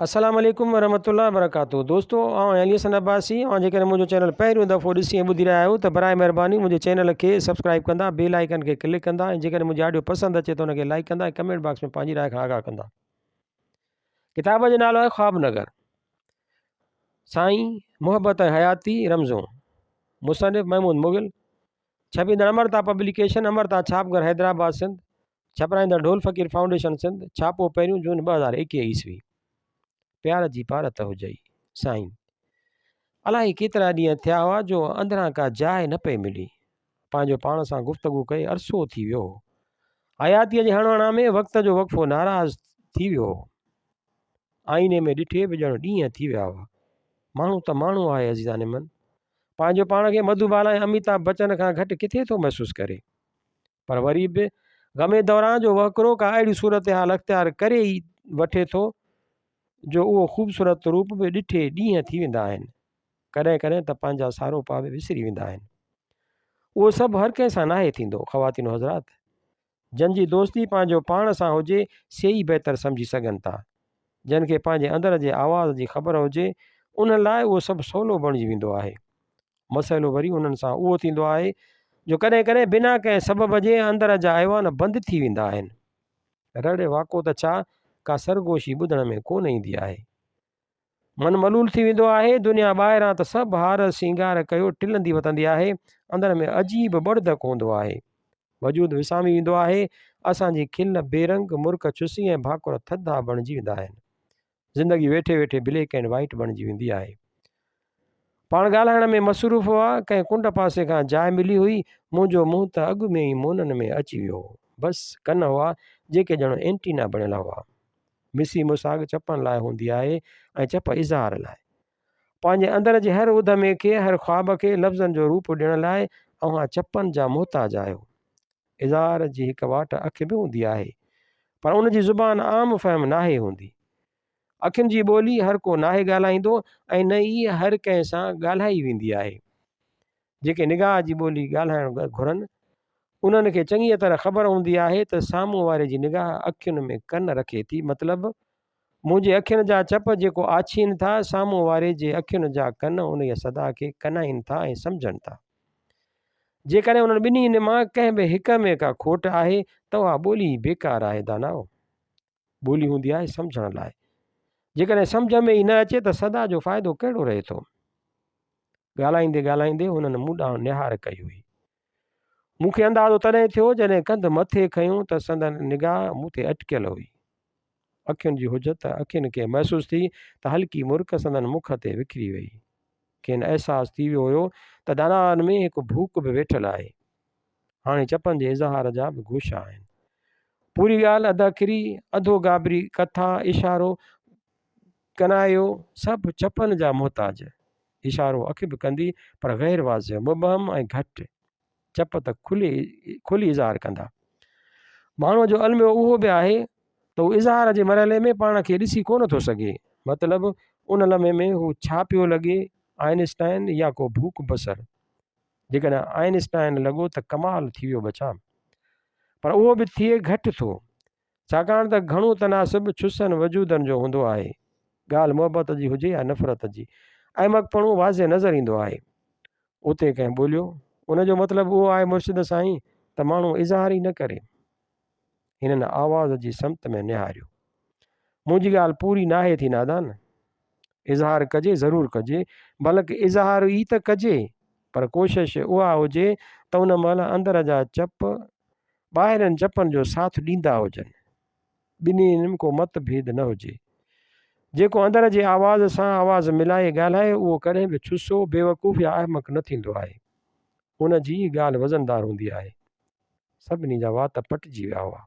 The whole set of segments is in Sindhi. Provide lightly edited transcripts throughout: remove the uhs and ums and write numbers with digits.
السلام عليڪم ورحمة الله وبرڪاته دوستو آئون آهيان علي حسن عباسي اوهان جيڪڏهن منهنجو چينل پهريون دفعو ڏسي ۽ ٻڌي رهيا آهيو ته برائي مهرباني منهنجي چينل کي سبسڪرائب ڪندا بيل آئيڪن کي ڪلڪ ڪندا ۽ جيڪڏهن منهنجي آڊيو پسند اچي ته ان کي لائڪ ڪندا ۽ ڪمينٽ باڪس ۾ پنهنجي راء کان آگاهه ڪندا ڪتاب جو نالو آهي خواب نگر سائين محبت ۽ حياتي رمزون مصنف محمود مغل ڇپيندڙ امرتا پبليڪيشن امرتا ڇاپ گهر حيدرآباد سنڌ ڇپرائيندڙ ڍول فقير فائونڊيشن سنڌ، ڇاپو پهريون جون 2021 عيسوي. پيار جي پارت هجئي سائين. الائي ڪيترا ڏينهن ٿيا هئا جو اندران ڪا جاء نه پئي ملي. پنهنجو پاڻ سان گفتگو ڪئي عرصو ٿي ويو هو. حياتيء جي هڻ هڻان ۾ وقت جو وقفو ناراض ٿي ويو هو. آئيني ۾ ڏٺي به ڄڻ ڏينهن ٿي ويا هئا. ماڻهو ته ماڻهو آهي عزيزان من. پنهنجو پاڻ کي مڌوبالا ۽ اميتاڀ بچن کان گهٽ ڪٿي ٿو محسوس ڪري. پر وري به غم دوران جو وهڪرو ڪا اهڙي صورتحال اختيار ڪري ئي وٺي ٿو جو اهو خوبصورت روپ به ڏٺي ڏينهن ٿي ويندا آهن. ڪڏهن ڪڏهن ته پنهنجا ساروپا به وسري ويندا آهن. اهو سڀ هر ڪنهن سان ناهي ٿيندو خواتين و حضرات! جن جي دوستي پنهنجو پاڻ سان هجي سي ئي بهتر سمجهي سگهن ٿا. جن کي پنهنجي اندر جي آواز جي خبر هجي انهن لاء اهو سڀ سولو بڻجي ويندو آهي. مسئلو وري انهن سان اهو ٿيندو آهي جو ڪڏهن ڪڏهن بنا ڪنهن سبب جي اندر جا ايوان بند ٿي ويندا آهن. رڙ واڪو ته ڇا ڪا سرگوشي ٻڌڻ ۾ ڪونه ايندي آهي. من ملول ٿي ويندو آهي، دنيا ٻاهران ته سڀ هار سينگار ڪيو ٽلندي وتندي آهي، اندر ۾ عجيب ٻڙڌڪ هوندو آهي. وجود وسامي ويندو آهي، اسان جي کل بي رنگ، مرڪ ڇسي ۽ ڀاڪر ٿڌا بڻجي ويندا آهن. زندگي ويٺي ويٺي بليڪ اينڊ وائيٽ بڻجي ويندي آهي. پاڻ ڳالهائڻ ۾ مصروف هئا، ڪنهن ڪنڊ پاسي کان جاء ملي هئي، منهنجو منهن ته اڳ ۾ ئي مونن ۾ اچي ويو هو. بس ڪن هئا، جيڪي ڄڻ اينٽينا بڻيل هئا. مسي مساڳ چپن لاء هوندي آهي ۽ چپ اظهار لاء. پنهنجي اندر جي هر اڌمي کي، هر خواب کي لفظن جو روپ ڏيڻ لاء اوهان چپن جا محتاج آهيو. اظهار جي هڪ واٽ اک به هوندي آهي، پر ان جي زبان عام فهم ناهي هوندي. اکين جي ٻولي هر ڪو ناهي ڳالهائيندو ۽ نه ئي هر ڪنهن سان ڳالهائي ويندي آهي. جيڪي نگاهه جي ٻولي ڳالهائڻ گهرن، انهن کي چڱيء طرح خبر هوندي آهي ته سامهون واري جي نگاهه اکين ۾ ڪن رکي ٿي، مطلب منهنجي اکين جا چپ جيڪو آڇين ٿا، سامهون واري جي اکين جا ڪن انهيء صدا کي ڪنائين ٿا ۽ سمجهن ٿا. جيڪڏهن انهن ٻنهي مان ڪنهن به هڪ ۾ ڪا کوٽ آهي ته اها ٻولي ئي بيڪار آهي دانائو! ٻولي هوندي آهي سمجهڻ لاء. جيڪڏهن سمجهه ۾ ئي نه اچي ته صدا جو فائدو ڪهڙو رهي ٿو؟ ڳالهائيندي ڳالهائيندي هنن مون ڏانهن نهار ڪئي هئي. مون کي اندازو تڏهن ٿيو جڏهن ڪنڌ مٿي کنيو ته سندن نگاهه مون تي اٽڪيل هئي. اکين جي حجت اکين کي محسوس ٿي ته هلڪي مرڪ سندن مک تي وکري وئي. کين احساس ٿي ويو هيو ته دانائن ۾ هڪ ڀوڪ به ويٺل آهي. هاڻي چپن جي اظهار جا به گوشا آهن. پوري ڳالهه اڌ اکري، اڌو گابري ڪٿا، اشارو، ڪنايو سڀ چپن جا محتاج. اشارو اک به ڪندي پر غير واضح، مبهم ۽ گهٽ. چپ ته کلي کلي اظهار ڪندا. ماڻهوء جو الميو اهو به آهي ته هو اظهار جي مرحلي ۾ پاڻ کي ڏسي ڪونه ٿو سگهي. مطلب ان لمحي ۾ هو ڇا پيو لڳي، آئنسٽائن يا ڪو ڀوڪ بصر. جيڪڏهن آئنسٽائن لڳو ته ڪمال ٿي ويو ٻچا. پر اهو به ٿئي گهٽ ٿو. ڇاڪاڻ ته گهڻو تناسب ڇسن وجودن جو هوندو آهي. ڳالهه محبت جي هجي يا نفرت جي، احمقپڻو واضح نظر ايندو آهي. اتي ڪنهن ٻوليو، ان جو مطلب اهو آهي مرشد سائين ته ماڻهو اظهار ئي نه ڪري. هنن آواز جي سمت ۾ نهاريو. منهنجي ڳالهه پوري ناهي ٿي نادان. اظهار ڪجي ضرور ڪجي، بلڪ اظهار ئي ته ڪجي، پر ڪوشش اها هجي ته ان مهل اندر جا چپ ٻاهرين چپن جو ساٿ ڏيندا هجن. ٻنهي ۾ ڪو مت ڀيد نه هجي. جيڪو اندر جي آواز سان آواز ملائي ڳالهائي اهو ڪڏهن به ڇسو، بيوقوف يا احمق نه ٿيندو آهي. ان جي ئي ڳالهه وزندار هوندي آهي. سڀني جا وات پٽجي ويا هئا.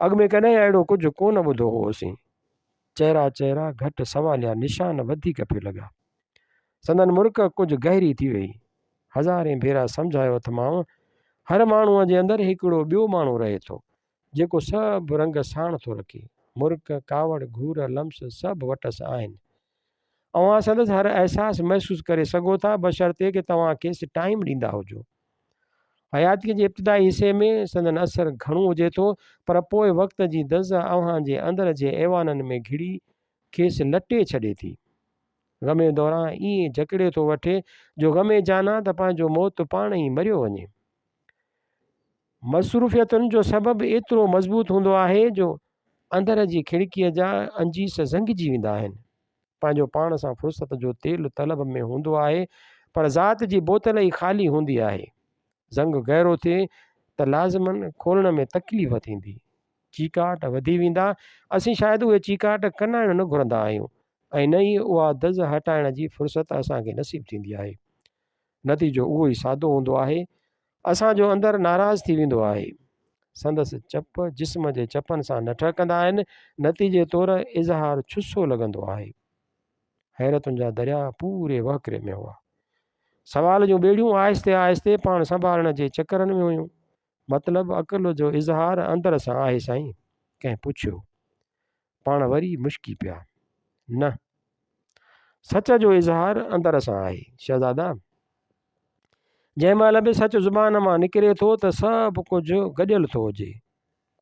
اڳ ۾ ڪڏهن اهڙو ڪجهه ڪونه ٻڌو هئوسين. چهرا چهرا گهٽ سواليا نشان وڌيڪ پيو لڳا. سندن مرڪ ڪجهه گهري ٿي ويئي. هزارين ڀيرا سمجهايو اٿمانء، هر ماڻهوء جي اندر هڪڙو ٻيو ماڻهو رهي ٿو، جيڪو سڀ رنگ ساڻ ٿو رکي. مرڪ، ڪاوڙ، گهور، لمس سڀ وٽس آهن. اوهان سندس هر احساس محسوس ڪري سگهو ٿا، بشرطيڪ توهان کيس ٽائيم ڏيندا هجو. حياتيء جي ابتدائي حصي ۾ سندن اثر گهڻو هجي ٿو، پر پوء وقت جي دز اوهان جي اندر جي ايوانن ۾ گهڙي کيس لٽي ڇڏي ٿي. غمي دوران ائين جڪڙي ٿو وٺي جو غمي جانان ته پنهنجو موت پاڻ ئي مريو وڃي. مصروفيتن جو سبب ايترو مضبوط هوندو آهي جو اندر جي کڙڪيء جا انجيس زنگجي ويندا آهن. پنهنجو پاڻ سان فرصت جو تيل طلب ۾ هوندو آهي پر ذات جي بوتل ئي خالي هوندي آهي. زنگ گهرو ٿئي ته لازماً کولڻ ۾ تڪليف ٿيندي. چيڪاٽ وڌي ويندا. اسين شايد اهي چيڪاٽ ڪنائڻ نه گهرندا آهيون ۽ نه ئي اها دز هٽائڻ جي فرصت اسان کي نصيب ٿيندي آهي. نتيجو اهو ئي سادو هوندو آهي. اسان جو اندر ناراض ٿي ويندو آهي. سندس چپ جسم جي چپن سان نه ٺهڪندا آهن. نتيجي طور اظهار ڇسو لڳندو آهي. حيرتن جا درياء پوري وهڪري ۾ هئا. سوال جون ٻيڙيون آهستي آهستي پاڻ سنڀالڻ جي چڪرن ۾ هيون. مطلب عقل جو اظهار اندر سان آهي سائين؟ ڪنهن پڇيو. پاڻ وري مشڪي پيا. نه. سچ جو اظهار اندر سان آهي شهزادا. جنهن مهل به سچ زبان مان نڪري ٿو ته سڀ ڪجهه گڏيل ٿو هجي.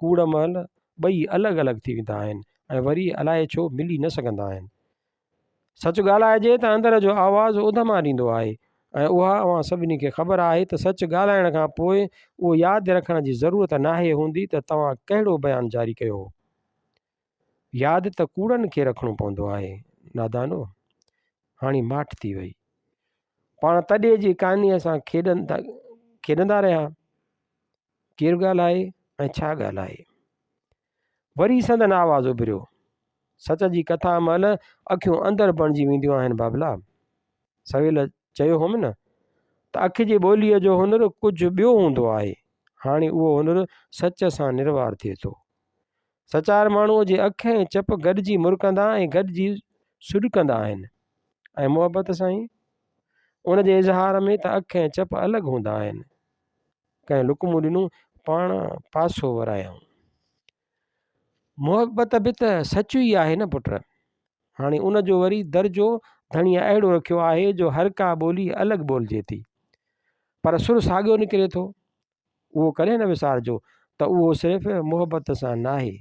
ڪوڙ مهل ٻئي الڳ الڳ ٿي ويندا آهن ۽ وري الائي ڇو ملي نه سگهندا آهن. سچ ڳالهائجي ته اندر جو آواز اڌما ڏيندو آهي ۽ اها اوهان سڀني کي خبر آهي ته سچ ڳالهائڻ کان پوء اهو ياد رکڻ جي ضرورت ناهي هوندي ته توهان ڪهڙو بيان جاري ڪيو هو. ياد ته ڪوڙن کي رکڻو پوندو آهي. نادانو! هاڻي ماٺ ٿي وئي. پاڻ تڏي جي ڪانيء سان کيڏندا رهيا. ڪير ڳالهائي ۽ ڇا ڳالهائي؟ وري سندن آواز اڀريو. سچ جي ڪٿا مهل اکيون اندر بڻجي وينديون آهن بابلا. سويل چيو هوم نه ته اک جي ٻوليء جو هنر ڪجهه ٻيو هوندو آهي. هاڻي اهو هنر سچ سان نروار ٿئي ٿو. سچار ماڻهوء جي اک ۽ چپ گڏجي مرڪندا ۽ گڏجي سڏڪندا آهن. ۽ محبت سائين؟ ان جي اظهار ۾ ته اک ۽ چپ الڳ هوندا آهن. ڪنهن لقمو ڏنو، پاڻ پاسو ورايائون. محبت به ته سچ ئي آهي نه پٽ. هاڻي ان جو وري درجو ڌڻيء اهڙو رکيو آهي جو هر ڪا ٻولي الڳ ٻولجي ٿي. پر سر ساڳيو نڪري ٿو. اهو ڪڏهن نه وسارجو ته اهو صرف محبت سان ناهي.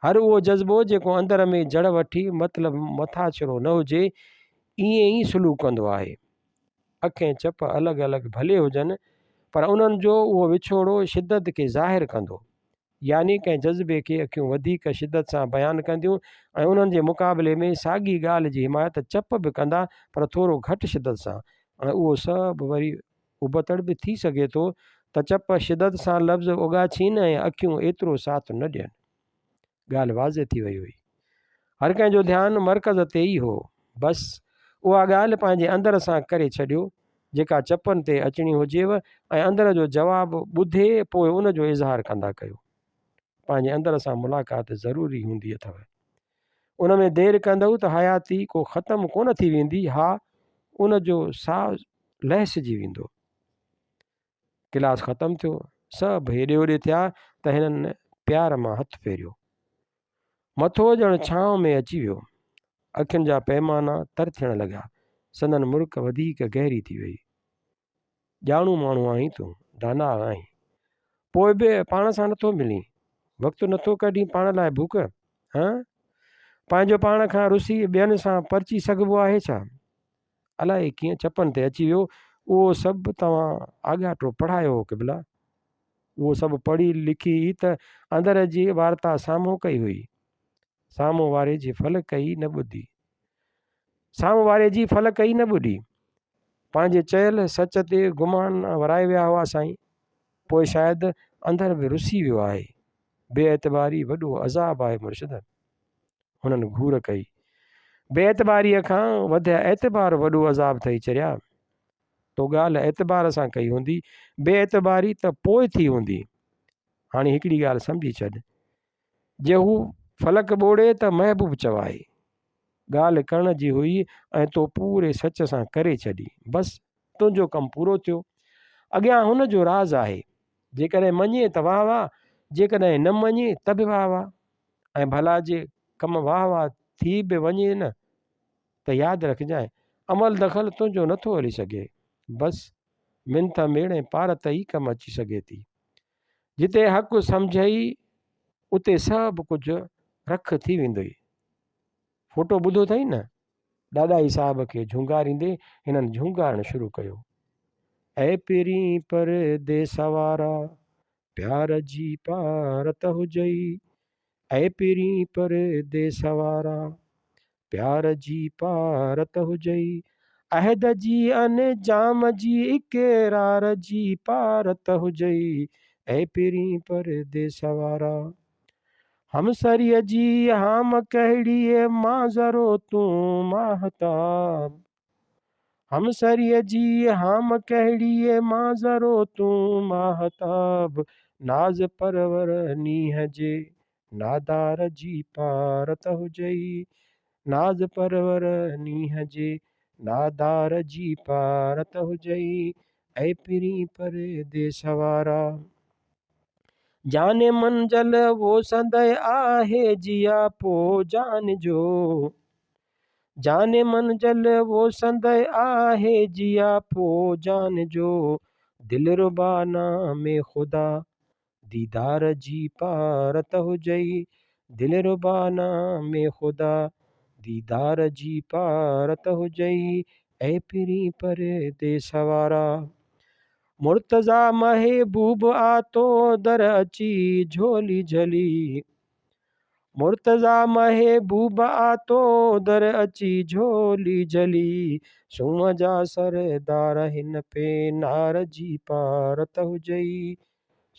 هر اهو جذبو جيڪو اندر ۾ جڙ وٺي مطلب مٿاڇرو نه هجي، ائين ئي سلوڪ ڪندو آهي. اک ۽ چپ الڳ الڳ ڀلي هجن پر انهن جو اهو وڇوڙو شدت کي ظاهر ڪندو. يعني ڪنهن جذبي کي اکيون وڌيڪ شدت سان بيان ڪنديون ۽ انهن جي مقابلي ۾ ساڳي ڳالهه جي حمايت چپ به ڪندا پر ٿورو گهٽ شدت سان ۽ اهو سڀ وري ابتڙ به ٿي سگهي ٿو ته چپ شدت سان لفظ اوڳاڇين ۽ اکيون ايترو ساٿ نه ڏين. ڳالهه واضح ٿي وئي هئي. هر ڪنهن جو ڌيان مرڪز تي ئي هو. بس اها ڳالهه پنهنجي اندر سان ڪري ڇڏيو، جيڪا چپن تي اچڻي هجيو ۽ اندر جو جواب ٻڌي پوء ان جو اظهار ڪندا ڪيو. پنهنجي اندر سان ملاقات ضروري هوندي اٿو. ان ۾ دير ڪندؤ ته حياتي ڪو ختم ڪونه ٿي ويندي، ها ان جو ساهه لهسجي ويندو. ڪلاس ختم ٿيو، سڀ هيڏي هوڏي ٿيا ته هنن پيار مان هٿ ڦيريو. مٿو ڄڻ ڇانو ۾ اچي ويو. اکين جا پيمانا تر ٿيڻ لڳا. سندن مرڪ وڌيڪ گهري ٿي وئي. ڄاڻو ماڻهو آهين تون، داناء آهين. پوء به پاڻ سان نٿو ملين، وقت نٿو ڪڍين پاڻ لاء ڀوڪ، هان؟ پنهنجو پاڻ کان رسي ٻين سان پرچي سگهبو آهي ڇا؟ الائي ڪيئن چپن تي اچي ويو، اهو سڀ توهان آڳاٽو پڙهايو هو قبلا. اهو سڀ پڙهي لکي ئي ته اندر جي وارتا سامهون ڪئي هئي. سامهون واري جي فلڪ ئي نه ٻڌي. سامهون واري جي فلڪ ئي نه ٻڏي. پنهنجي چيل سچ تي گمان ورائي ويا هئا سائين. پوء شايد اندر به رسي ويو آهي. بي اعتباري وڏو عذاب آهي مرشد. هنن گهور ڪئي. بي اعتباريء کان وڌ اعتبار وڏو عذاب اٿئي چريا. تو ڳالهه اعتبار سان ڪئي هوندي، بي اعتباري ته پوء ٿي هوندي. هاڻي هڪڙي ڳالهه سمجهي ڇڏ. جي هو فلڪ ٻوڙي ته محبوب چوائي. ڳالهه ڪرڻ جي هئي ۽ تو پوري سچ سان ڪري ڇڏي. بس تنهنجو ڪم پورو ٿيو. اڳيان هن جو راز آهي. جيڪڏهن مڃي ته واهه واهه، جيڪڏهن نه مڃي ته به واهه واهه. ۽ ڀلا جي ڪم واهه واهه ٿي به وڃي نه ته ياد رکجانء عمل دخل تنهنجو نٿو هلي سگهي. بس منٿ ميڙ ۽ پارت ئي ڪم اچي سگهي ٿي. جتي حق سمجهئي اتي سڀ ڪجهه رک ٿي ويندئي. ڦوٽو ٻڌو اٿئي نه؟ ڏاڏاهي صاحب کي جهونگاريندي هنن جهونگارڻ شروع ڪيو. اي پرين پرديس وارا، پيار جي پارت هجئي. اي پرين پرديس وارا، پيار جي پارت هجئي. عهد جي انجام جي اقرار جي پارت هجئي. اي پرين پرديس وارا. همسريء جي هام ڪهڙيء مان ذرو تون ماهتاب. همسريء جي هام ڪهڙيء مان ذرو تون ماهتاب. ناز پرور نينهن جي نادار جي پارت هجئي. ناز پرور نينهن جي نادار جي پارت هجئي. اي پرين پرديس وارا. جان من جلوو سندء آهي جياپو جان جو. جان من جلوو سندء آهي جياپو جان جو. دلربا نام خدا ديدار جي پارت هجئي. دلربا نام خدا ديدار جي پارت هجئي. اي پرين پرديس وارا. مرتضيٰ محبوب آ تو در اچي جهولي جهلي. مرتضيٰ محبوب آ تو در اچي جهولي جهلي. سونهن جا سردار هن پينار جي پارت هجئي.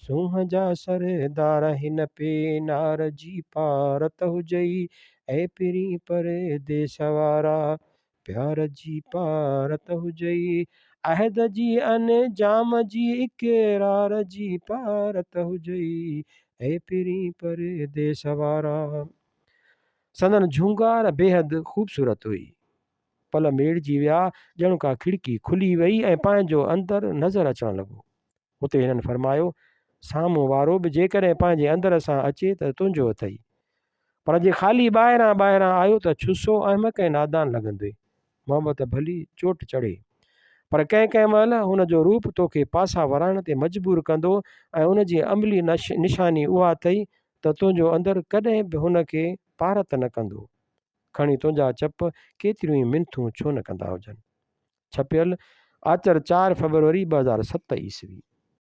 سونهن جا سردار هن پينار جي پارت هجئي. اي پرين پرديس وارا پيار جي پارت هجئي، عهد جي انجام جي اقرار جي پارت هجئي، اي پرين پرديس وارا. سندن جهونگار بيحد خوبصورت هئي. پل ميڙجي ويا، ڄڻ ڪا کڙڪي کلي وئي ۽ پنهنجو اندر نظر اچڻ لڳو. اتي هنن فرمايو، سامهون وارو به جيڪڏهن پنهنجي اندر سان اچي ته تنهنجو اٿئي. پر جي خالي ٻاهران ٻاهران آيو ته ڇسو، احمق ۽ نادان لڳندوئي. محبت ڀلي چوٽ چڙهي. پر ڪنهن ڪنهن مهل هن جو روپ توکي پاسا ورائڻ تي مجبور ڪندو ۽ ان جي عملي نشاني اها اٿئي ته تنهنجو اندر ڪڏهن به هن کي پارت نه ڪندو. کڻي تنهنجا چپ ڪيتريون ئي منٿون ڇو نه ڪندا هجن. ڇپيل، آچر 4 فيبروري 2007 عيسوي.